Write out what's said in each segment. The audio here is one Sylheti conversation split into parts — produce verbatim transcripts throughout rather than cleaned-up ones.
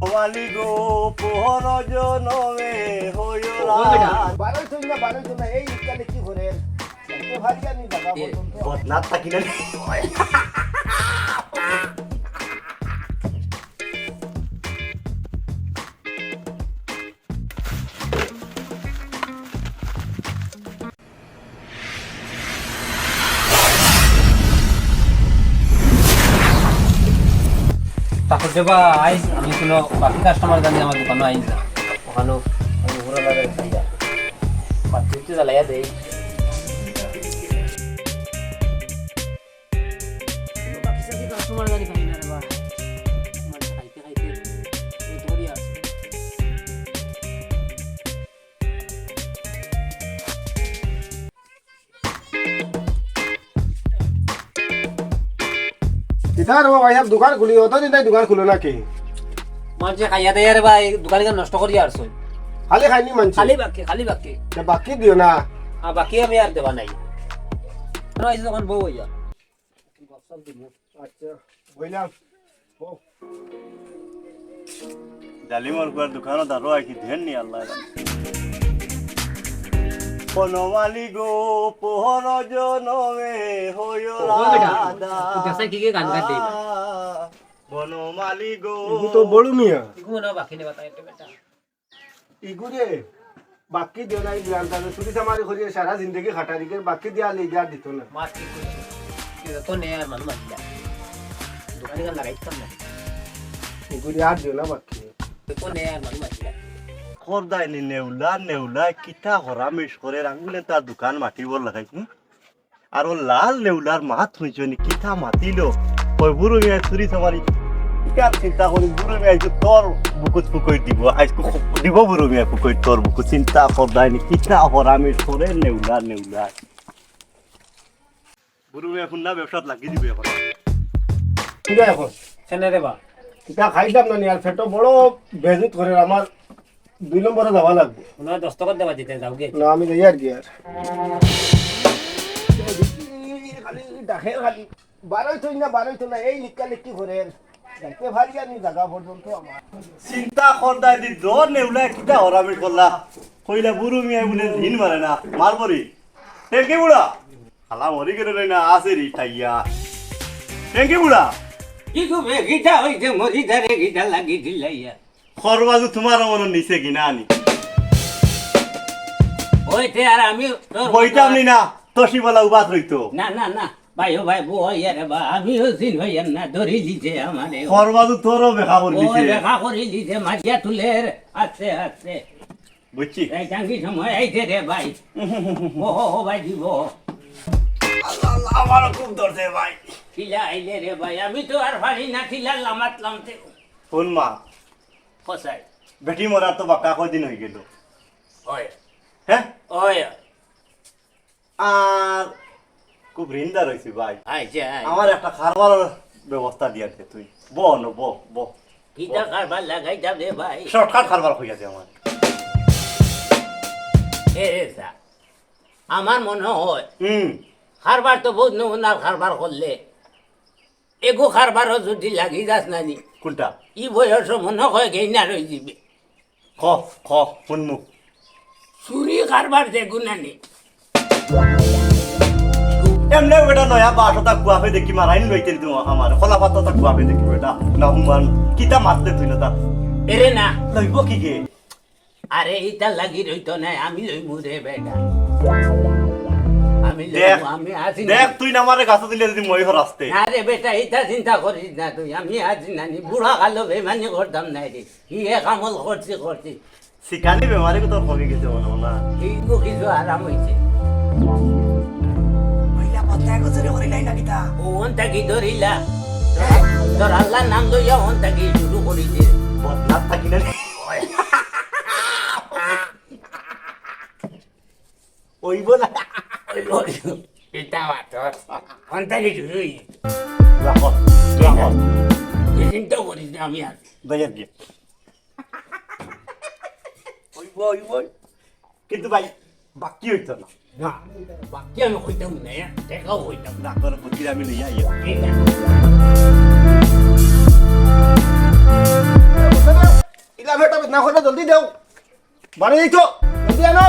মালি গো, পর জনমে হইও ও বেটা। রাধা। বারোই তো না, বারোই তো না, এই ইকালে কি করে? এত ভারী আমি জাগা এ, পর্যন্ত। বদনাথ থাকি না। তারপর দেবা আইজ আমি কোনো বাকি কাস্টমার জানি আমার দোকানো আইন না। ওখানো আমি ঘুরে লাগে খাইয়া। বাতি উঠতে জ্বালাইয়া দেই। বাকি সাথে কাস্টমার জানি খাই না রে বা। মানে খাইতে খাইতে এই ধরি আছে। কিতা রে ভাই সাহেব, দোকান খুলি, অতদিন তাই দোকান খুলো না কি? মানষে খাইয়া দেয় রে ভাই, দোকান নষ্ট করি আর সই। খালি খাইনি মানষে? খালি বাকি, খালি বাকি। তে বাকি দিও না। আর বাকি আমি আর দেবা নাই। না, এই দোকান বউ হইয়া। আচ্ছা, বইলাম। ও। জালিমর পুয়ার দোকানো দাঁড়ো আর কি ধ্যান নি আল্লাহ জানে। বনমালী গো, পর জনমে হইও ও বেটা, রাধা। তুই গাছে কি কি গান গাইতে? বনমালী গো। এগু তো বড় মিয়া। এগু মনে হয় বাকি নেবা তাই একটা বেটা। ইগুরে বাকি দিও না, এই গ্রাম তাদের চুরি চামারি করিয়া সারা জিন্দেগি খাটারি করে বাকি দিয়া লেগে আর দিত না। মাছ ঠিক কইছে। কিন্তু তো নেই আর মানুষ মাতিলা। দোকানে গেল লাগাইতাম না। ইগুরে আর দিও না বাকি। তো নেই আর মানুষ মাতিলা। খরদাইনি নেউলা, নেউলা, কিতা হরামিশ করে আঙ্গুলে তার দোকান মাটি বল লাগাইছি। আর ও লাল নেউলার মাত হুনছনি, কিতা মাতিল? কই বুরু মিয়া চুরি চামারি। কিতা চিন্তা করি, বুরু মিয়া আইজকু তোর বুকুত ফুকই দিব। আইজকু খুব দিব বুরু মিয়া ফুকই তোর বুকুত। চিন্তা খরদাইনি, কিতা হরামিশ করে নেউলা, নেউলা। বুরু মিয়া ফুন্না ব্যবসাত লাগি দিব এখন। কিতা এখন? কেনে রে বা? কিতা খাইতাম না নি, আর পেটো বড় বেজুত করে আমার। দুই নম্বরে যাওয়া লাগবো। ওনার দস্তখত দেওয়া দিতে যাও গিয়ে। না, আমি যাই আর কি আর। খালি ডাকের খালি। বারোই তো না, বারোই তো না, এই লিখা লিখি করে। যাইতে পারি আমি জাগা পর্যন্ত আমার। চিন্তা খরদাইনি, দর নেউলা কিতা হরামি করলা। কইলা বুরু মিয়া বুলে দিন মারে না, মারবো রে। টেঙ্কি বুড়া। খালা মরি গেল রে না, আছে রে ঠাইয়া। টেঙ্কি বুড়া। কি গো বে, কিতা হইছে মরি ধারে কিতা লাগি দিলাইয়া? খরবাজু তোমার মনে নিছে কি না আনি? ওই তে আর আমি তোর বইতাম নি না, তসি বলা উবাত রইতো। না, না, না, ভাই, ও ভাই, বউ হইয়া রে বা, আমিও চিন হইয়ার না, ধরিলি যে আমারে। খরবাজু তোরও বেকা করিলি ওই যে। বেকা করিলি যে, মারিয়া তুলের, আস্তে, আস্তে। বুঝছি। এই জাঙ্গি সময় আইছে রে ভাই। ও, ও, ও ভাই, দিব। আল্লাহ, আল্লাহ, আমারও খুব ধরছে ভাই। কিলা আইলে রে ভাই, আমি তো আর পারি না, কিলা লামাত লামতে। হুন মা, কসাই। বেটি মরার তো বাক্কা কয়দিন হই গেল। ওই। হ্যাঁ? ওই। আর খুব ঋণদার হইছি ভাই। আচ্ছা, আচ্ছা। আমার একটা কারবারর ব্যবস্থা দিয়া দে তুই। ব, ন, ব, ব। কিতা কারবার লাগাইতাম রে ভাই? Shortcut কারবার কইয়া দে আমার। এ রে সা, আমার মনে হয় হুম। কারবার তো বহুত নমুনার কারবার করলে। এগু কারবারও যদি লাগি যাস না নি। কোনটা? ই বয়সও মনে হয় গেইনা রই দিবে। ক, ক, কোন মুখ? চুরি কারবার দেখু না নি। এমনে বেটা নয়া বাস ওটা কুয়াফে দেখি মারাইন লইতে দিও আমার। খোলা পাতা ওটা কুয়াফে দেখি বেটা। না হুমান, কিতা মারতে তুই না তা? এরে না। লইব কি গে? আরে, ইটা লাগি রইতো না, আমি লইমু রে বেটা। আমি দেখ, লইমু, আমি আছি না। দেখ, তুই না আমারে গাছে দিলে যদি মই হরাস্তে। না রে বেটা, ইটা চিন্তা করিস না তুই, আমি আছি না নি। বুড়া কালো বেমানি করতাম না রে। কি এক আমল করছি, করছি। সিকানি বেমারি কো তোর কমি গেছে মনে হয় না? এইগু কিছু আরাম হইছে। মহিলা পদ্মায় গোসলে করি নাই না কিতা? ও অন থাকি ধরিলা। তোর আল্লাহর নাম লইয়া অন থাকি শুরু করি দে। বদনাথ থাকি না। ওইব না। ওইব, ওইব। এটা মাত্র। অন থাকি শুরু হই। রাখো, রাখো। তুই চিন্তা করিস না, আমি আছি। দয়া দিয়ে। ওইব, ওইব। কিন্তু ভাই, বাকি হইতো না। না, বাকি আমি কইতাম না, টেকাও কইতাম না। ডাক্তার ফকির আমি লইয়া আইয়া। ঠিক আছে। তবে, তবে না করে জলদি দেও। বাড়ি এই তো, জলদি আনো।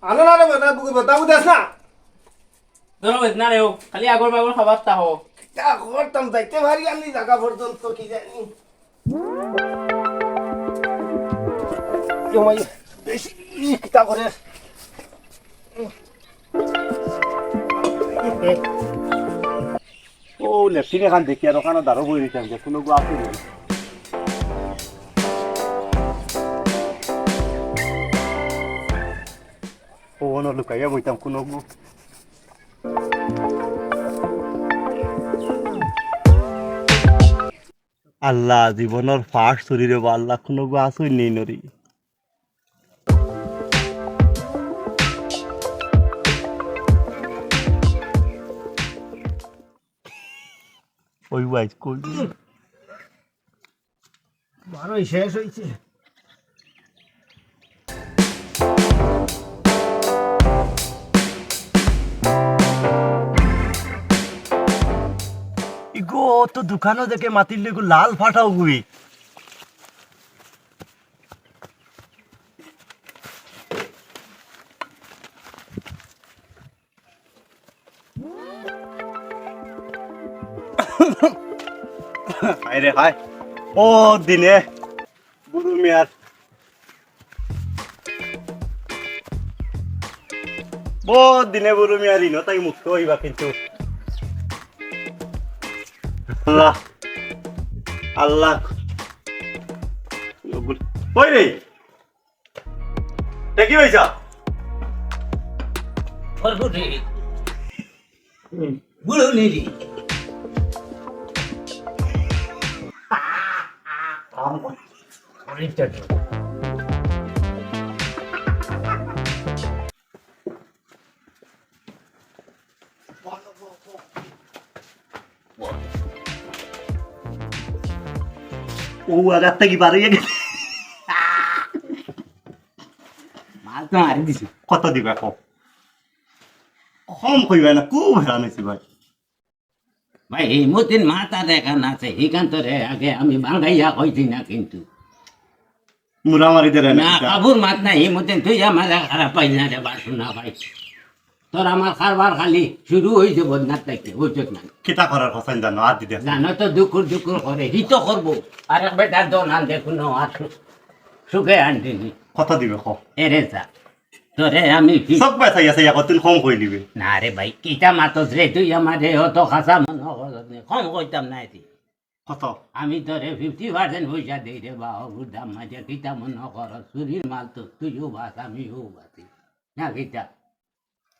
আনো না রে, বেটা, বুকে বেটা, বুঝাস না। ধরো, বেদনা রেও, খালি আগর বাগর খাবার তা হো। কিতা করতাম, যাইতে পারি আমি জাগা পর্যন্ত, কি জানি। জমাই বেশি কিতা করে। ও, লেট্রিন এখান দেখি, আর ওখানে দাঁড়ো বই রইতাম, যে কোনো গো আছে নি। ও, ওনো লুকাইয়া বইতাম কোনো গো। আল্লাহ, জীবনর ফার্স্ট চুরি রে বা, আল্লাহ, কোনো গো আসুই নেই নরি। ওই ভাই, কই? বারোই শেষ হইছে। ইগো তো দোকানো দেখে মাতির লেগু লাল ফাটাও গুই। হায় রে হায়। ও দিনে বুরু মিয়ার, বহুত দিনে বুরু মিয়ার ঋণ তাই মুক্ত হইবা কিন্তু। আল্লাহ, আল্লাহ। ওই রে, দেখি ভাইসা। বুড়ো নেই। ও আগার থাকি বার হইয়া গেছে। মাল তো মারি দিছি। কত দিবা কও? কম কইবা না, খুব হেরান হইছি ভাই। ভাই, এই মতিন মাথা দেখা না আছে, হিখান তো রে আগে আমি বাঙ্গাইয়া কইছি না কিন্তু। মুরা মারি দে রে না, না, কিতা? কাবুর মাত নাই, এই মতিন তুই আমার খারাপ পাই না রে, বাসু না ভাই। তোর আমার কারবার খালি শুরু হইছে বদনার থাকি, বুঝছত না? কিতা করার হোসেন জানো, আর দিদি আছে। জানো তো দুকুর দুকুর করে, হি তো করবো। আর এক বেটার দন আন দেখুন, আর সু-, সুখে আনতেনি। কত দিবে কও? এরে যা। তোরে আমি কি চোখ পায় চাইয়া চাইয়া কতদিন কম কই নিবে? না রে ভাই, কিতা মাতস রে তুই আমারে অত খাসা মনে করস নি, কম কইতাম না এটি। কত? আমি তোরে ফিফটি পার্সেন্ট পয়সা দেই রে বা, অগুর দাম মাঝে কিতা মনে করস, চুরির মাল তো তুইও বাস, আমিও বাসি। না কিতা?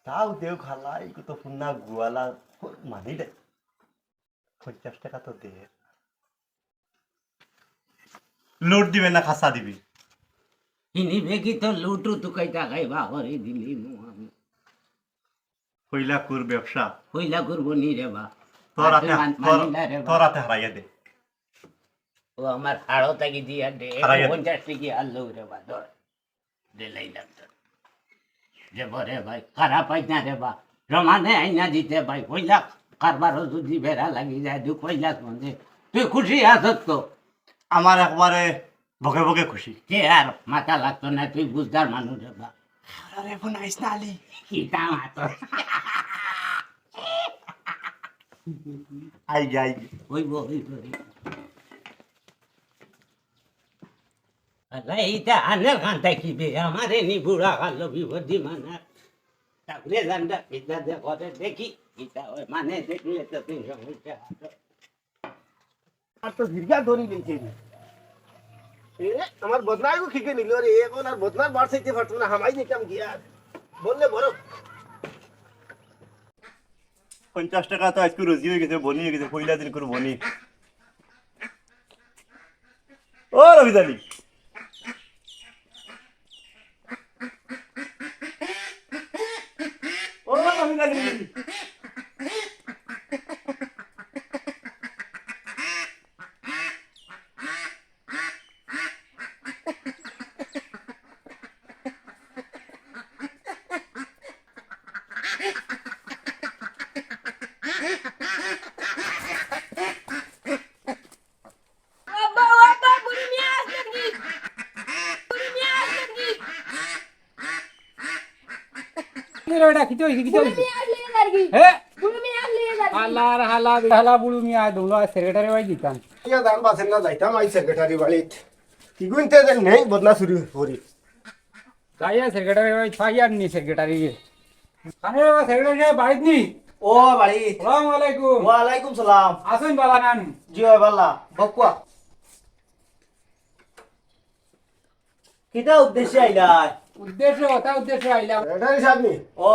তাও দেও খালা, এই কত ফুন্না গুয়ালা, মানি দে। পঞ্চাশ টাকা তো দে। লুট দিবে না খাসা দিবি? হিনি বেগি তো লুটু তুকাই টাকাই বা করে দিলি মু আমি। কইলা কুর ব্যবসা। কইলা কুর বনি রে বা। তোর আর হাতে তুই মান-, তোর, মানিলা রে বা। তোর হাতে হারাইয়া দে। ও আমার হাড়ো তাকি দিয়া দে, হারাইয়া দে। পঞ্চাশ টাকা আর লউ রে বা, ধর। দিলাইলাম তো। দেব রে ভাই, খারাপ পাইস না রে বা। জমানে আইনা দিতে ভাই, পয়লা কারবারও যদি বেড়া লাগি যায়, দুঃখ পয়লা মনে। তুই খুশি আছস তো? আমার একবারে বকে বকে খুশি। কে আর মাথা লাগতো না, তুই বুঝদার মানুষ রে বা। আরে ফোন আইস না আলি। কিতা মাতস? আই গে, আই গে। ওই বো, ওই বো, ওই বো। আল্লাহ, ইটা আনের কান্তায় কি বে? আমারে নি বুড়া কালো বিপদি মানা। তারপরে জানটা পিতা দে করে দেখি, ইটা ওই মানে দেখলে তো তুই সমস্যা আছে। আর তো দীর্ঘা দড়ি নিচে রে। এ, আমার বদনাইও খিকে নিল রে, এখন আর বদনার বার চাইতে পারতো না, হামাই দিতাম গিয়া। বললে বড়। পঞ্চাশ টাকা তো আজকে রুজি হয়ে গেছে, বনি হয়ে গেছে, পয়লা দিন করে বনি। ও রবিদ আলী। ও রবিদ আলী। আব্বা, ও আব্বা, বুড়ি মিয়া আসছে কি? কিরে বেটা, কিতা অইছে, কিতা অইছে? বুলু মিয়া আসলে যারগি। হে? বুলু মিয়া আসলে যারগি। হালার হালা, হালা বুলু মিয়া, দুমলো আজ সেক্রেটারি বাড়ি দিতাম। ইয়া দাম বাসেন না, যাইতাম আই সেক্রেটারি বাড়িত। কি গুনতে যে নেই, বদনা চুরি করি। যাইয়া সেক্রেটারি বাড়িত, পাইয়ার নি সেক্রেটারি। আরে বাবা, সেক্রেটারি সাহেব বাড়িত নি? ও বাড়িত। সালাম আলাইকুম। ওয়ালাইকুম সালাম। আছইন বালা নানি? জি অয় বালা। বউক্কা। কিতা উদ্দেশ্যে আইলায়? উদ্দেশ্য, অতা উদ্দেশ্যে আইলাম। এটা হিসাব নি? ও।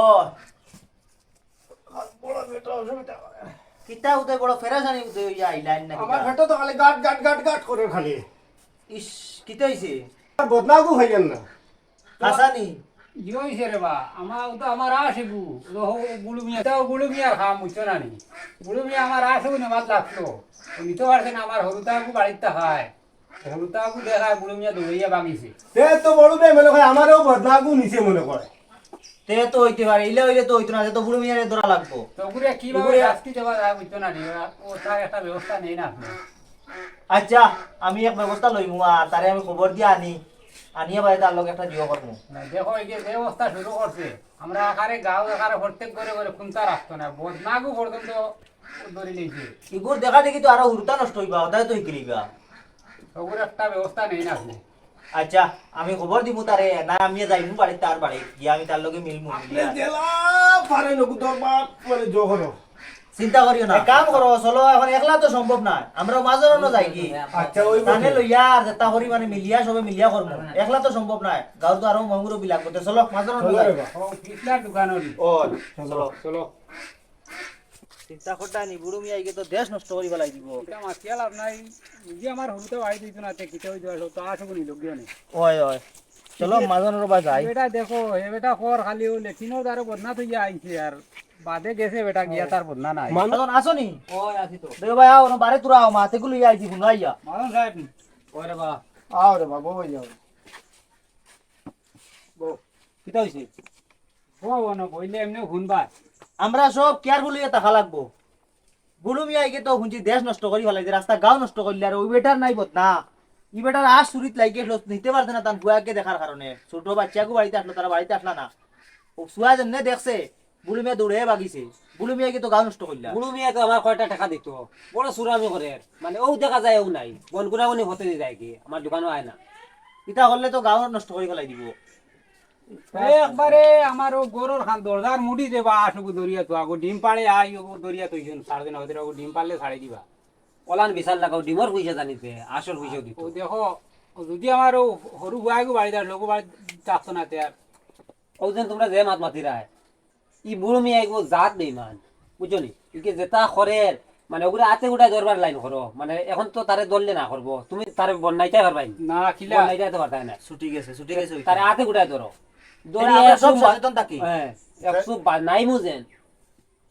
বড় পেটো অসুবিধা করে। কিতা উদয় বড় ফেরাসানি উদয় অইয়া আইলায় না কিতা? আমার পেটো তো খালি গাট, গাট, গাট, গাট করে খালি। ইস, কিতা অইছে? বদনাগু হইয়েন না। হাসানি। ইয়ে অইছে রে বা, আমার, ও তো আমার আশেগু। ও তো হো-, গুলু মিয়া, তাও গুলু মিয়ার কাম, বুঝছো না নি? গুলু মিয়া আমার আশেগু নেওয়াত লাগলো। ও নিতে পারছে না, আমার হরুতাগু বাড়িত থাকায়। হরুতাগু দেখায়, গুলু মিয়া দৌড়াইয়া ভাগিছে। তে তো বড় ভাই মনে হয় আমারও বদনাগু নিছে মনে করে। তে তো অইতে পারে, ইলা অইলে তো অইতো না, তে তো গুলু মিয়ারে ধরা লাগবো। তো ওগুরে কিভাবে ওগুরে শাস্তি দেওয়া যায়, বুঝছো না নি? ওরা, ও তার একটা ব্যবস্থা নেই না আপনি? আচ্ছা, আমি এক ব্যবস্থা লইমু, আর তারে আমি খবর দিয়া আনি, আনিয়া বাদে তার লগে একটা জিও করমু। না, দেখো, এই যে, যে অবস্থা শুরু করছে, আমরা একারে গাঁও একারে প্রত্যেক ঘরে ঘরে খুন্তা রাখতো না, বদনাগু পর্যন্ত ধরি লইছে। ইগুর দেখা দেখি তো আরো হুরুতা নষ্ট অইবা, ওটাই তো হিকিলিবা। ওগুর একটা ব্যবস্থা নেই না আপনি? আচ্ছা, আমি খবর দিমু তারে, না আমি যাইমু বাড়িত, তার বাড়িত গিয়া আমি তার লগে মিলমু, আপনি মিলিয়া। জেলা পারে নকু দরবার করে জো করো। চিন্তা করিও না। এক কাম করো, চলো, এখন একলা তো সম্ভব না, আমরা মাজনও যাইগি। আচ্ছা, ওই তানে লইয়া আর যেতা করি মানে মিলিয়া, সবে মিলিয়া করমু। একলা তো সম্ভব না, গাঁওর তো আরো মুরব্বি লাগবো। তে চলো, মাজনও চলো যাই। রে বা। ও, পিছলার দোকান ওরি। ও, চলো। চলো। চিন্তা করতা নি, বুড়ো মিয়া ইগে তো দেশ নষ্ট করি ফালাই দিবো। ইটা মাতিয়া লাভ নাই, যদি আমার হুরুতা বাড়ি দিত না, তে কিতা অইতো আসলো, তো আসবো নি লোক দিয়ে। ওই, ওই। চলো, মাজনর বা যাই। বেটা দেখো, এ বেটা কর খালি ও লেট্রিনর দ্বারে বদনা তো ইয়া আইছে আর বাদে গেছে বেটা গিয়া তার বদনা নাই। মাজন আছো নি? ওই আছি তো। দে ভাই, আও, না বারে তোরা আও, মাতে গুলো ইয়া আইছি, বুঝাইয়া। মাজন সাহেব নি? ওরে বা। আও রে বা, বউ যাও। বউ, কিতা অইছে? বউ, বউ, না বইলে এমনি হুনবা। আমরা সব careful অইয়া থাকা লাগবো। বুলু মিয়া ইগে তো হুনছি দেশ নষ্ট করি ফালাইছে, রাস্তা গাঁও নষ্ট করলে আর ওই বেটার নাই বদনা। ই বেটার আশ চুরিত লাগি গেছিল, নিতে পারছে না তান ফুয়াকে দেখার কারণে। ছোট বাচ্চাগু বাড়িত আসলো, তারা বাড়িত আসলা না। ও ফুয়া যেমনে দেখছে, বুলু মিয়া দৌড়ে ভাগিছে। বুলু মিয়া ইগে তো গাঁও নষ্ট করলা। বুলু মিয়া তো আমার কয়টা টাকা দিত, বড় চুরামি করে। মানে ও দেখা যায়, ও নাই, বনগুনা উনি হতে দিয়ে যায় কি, আমার দোকানও আয় না। ইটা করলে তো গাঁও নষ্ট করি ফালাই দিব। এ একবারে আমার ও গরুর খান দরজার মুড়ি যে বা আসুক দরিয়া তো আগো ডিম পাড়ে আই ও দরিয়া তো ইজন সাড়ে দিন হতে আগো ডিম পাড়লে ছাড়ি দিবা। ওলান বিশাল লাগাও, ডিমর পয়সা জানিতে, আসল পয়সাও দিত। ও দেখো, ও যদি আমার ও হরু বুয়াইগো বাড়ি দাঁড় লোক বাড়ি থাকতো না তে আর। ও যেন তোমরা যে মাত মাতিরায়, ই বুড়ো মিয়া এগো জাত বেইমান, বুঝছো নি? ইকে যেটা করের, মানে, ওগুলো আতে গুটায় ধরবার লাইন করো। মানে, এখন তো তারে ধরলে না করবো, তুমি তারে বন্যাইতে পারবাই নি। না, কিলা? বন্যাইতে তো পারতাই না। ছুটি গেছে, ছুটি গেছে ওই তারে তো। আতে গুটায় ধরো। ধরি আমরা সব একশো বা-, সচেতন থাকি। হ্যাঁ, একশো বা-, নাই মুজেন।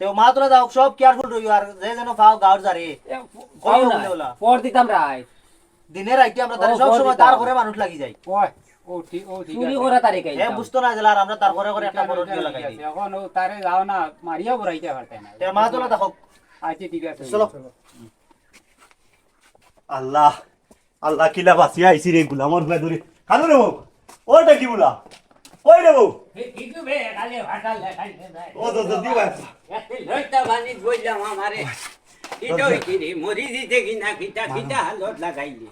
তেও মা তোরা যাও, সব careful রইও, আর যে যেন পাও গাঁওর যারে। এ, কইও পাও না। বলে ওলা। পর দিতাম রায়। দিনে রাইতে আমরা তারে ও, সব বল সময় দিতাম। তার ঘরে মানুষ লাগি যাই। ওই, ও ঠিক, ও ঠিক চুরি আছে। করা তারে কাইল হে কাম। বুঝতো না, জেলার আমরা তার ঘরে ঘরে একটা ঠিক আছে, বড় ঠিক লাগাই আছে। দিই। এখন ও তারে যাও না, মারিয়া বড়াইতে পারতে না। তে মা তোলা দেখো। আচ্ছা, ঠিক আছে। চলো। আল্লাহ, আল্লাহ, কিলা বাঁচিয়া আইছি রে, গুলামর ফুয়া ধরে। কানো রে বউ? ওই দেখি বুলা। ওই রে বউ? এ, কিছু বে, খালি ফাটাল দেখাই দে ভাই। ও, তো, তো, দি ভাই। এতে লইতা বানি বললাম আমারে। কিতা হইছে রে? মরি দিতে কি না কিতা, কিতা হালত লাগাইলি?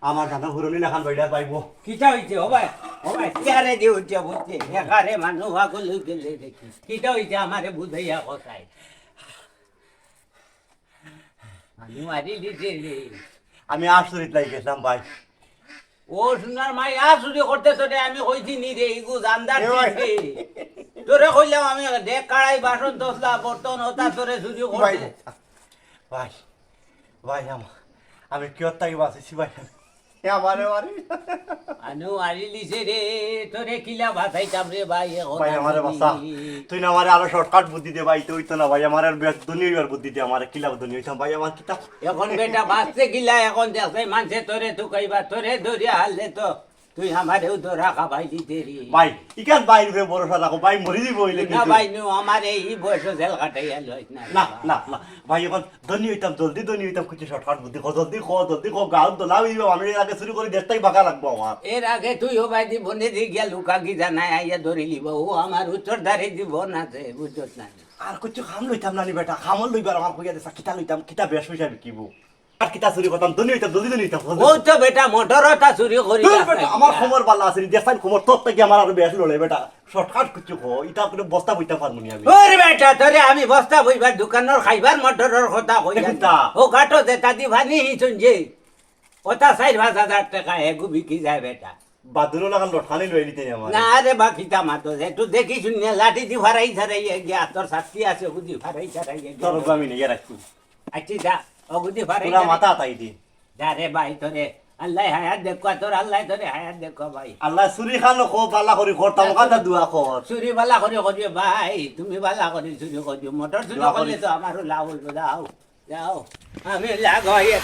আমার দাদা হুরনি লাখান বইলা পাইবো। কিতা হইছে? ও ভাই, ও ভাই, চেয়ারে দিয়ে উঠছে বুঝছে। এখানে মানুষ পাগল হয়ে গেলে দেখি। কিতা হইছে আমারে বুঝাইয়া কথায়। আমি মারি দিছে রে। আমি আশ চুরিত লাগি গেছিলাম ভাই। ও সোনার মাই আশ চুরি করতে তোরে আমি কইছি নি রে, ইগু জানদার এ ভাই। চিজ রে। তোরে কইলাম আমি দেখ কাড়াই বাসন তসলা বর্তন ওটা তোরে চুরি ভাই, করতে। ভাই, ভাই আমার, আমি কিয় তাই বাঁচেছি ভাই? এ আমারে মারি। আনু মারি লিছে রে, তোরে কিলা বাঁচাইতাম রে ভাই, এখন ভাই, আমারে আমি বাঁচা। তুই না আমারে আরো shortcut বুদ্ধি দে ভাই, তুই তো না ভাই, আমার আর বেশ ধনী হইবার বুদ্ধি দে, আমারে কিলা ধনী হইতাম ভাই, আমার কিতা? এখন বেটা বাঁচতে কিলা, এখন দেখছে মানছে তোরে তুকাইবা, তোরে ধরিয়া হারলে তো তুই আমারেও ধরা খাবাইলি দেরি। ভাই, ইখান ভাইর উপরে ভরসা রাখো, ভাই মরি দিব অইলে না কিন্তু। ভাই, নু আমারে ই বয়সো জেল খাটাইয়া লইস না। না, না, না, ভাই, অখন ধনী অইতাম, জলদি ধনী অইতাম, কিছু শর্টকাট বুদ্ধি কও, জলদি কও, জলদি কও, গাউত দলা অইব, আমি এর আগে চুরি করি দেশটাই বাঁকা লাগবো আমার। এর আগে তুইও ভাই দি বনে দি গিয়া লুকা কি জানাই আইয়া ধরি লিব। ও আমার উত্তর ধারে দিব না যে, বুঝছত না। আর কিছু কাম লইতাম না নি বেটা, কামল লইবার আমার কইয়া দেসা, কিতা লইতাম, কিতা বেশ পয়সা বিকিব। আর কিতা চুরি করতাম, ধনী অইতাম, জলদি ধনী অইতাম, জলদি। ও তো বেটা মোটর ওটা চুরি করি ধুর রাখতাম বেটা, আমার না। খবর বালা আছে নি, দেশাইন খবর তোর থাকি আমার আরো বেশ লড়ে বেটা। শর্টকাট কিছু কও, ইটা করে বস্তা বইতাম পারমু নি আমি। ওরে বেটা, তোরে আমি বস্তা বইবার দোকানর খাইবার মোটরর কথা কই দেখুন আছি। তা। ও ঘাটো যেটা দি পানি হিচুন যে, ওটা চাইর পাঁচ হাজার টেকা এগু বিকি যায় বেটা। বাদুরও লাগান লটকানি লই নিতে আমার। না রে বা, কিতা মাতো যে, একটু দেখি শুনিয়া লাঠি দি ফারাই ছাড়াই গিয়া, তোর শাস্তি আছে, ওগুদি ফারাই ছাড়াই গিয়া। তোর আমি নিয়ে রাখছি। আচ্ছা যা, ওগুদি ফারাই তোরা ছাড়াই। মাথা তাই দি। যা রে ভাই, তোরে আল্লাহ হায়াত দেখো, তোর আল্লাহ তোরে হায়াত দেখো ভাই। আল্লাহ চুরি খানো কও, বালা করি করতাম, কাদা দোয়া কর। চুরি বালা করি করিও ভাই, তুমি বালা করি চুরি করিও, মোটর চুরি দোয়া করি। করলে তো আমারও লাভ হইব। যাও, যাও, আমি লাগ হয়ে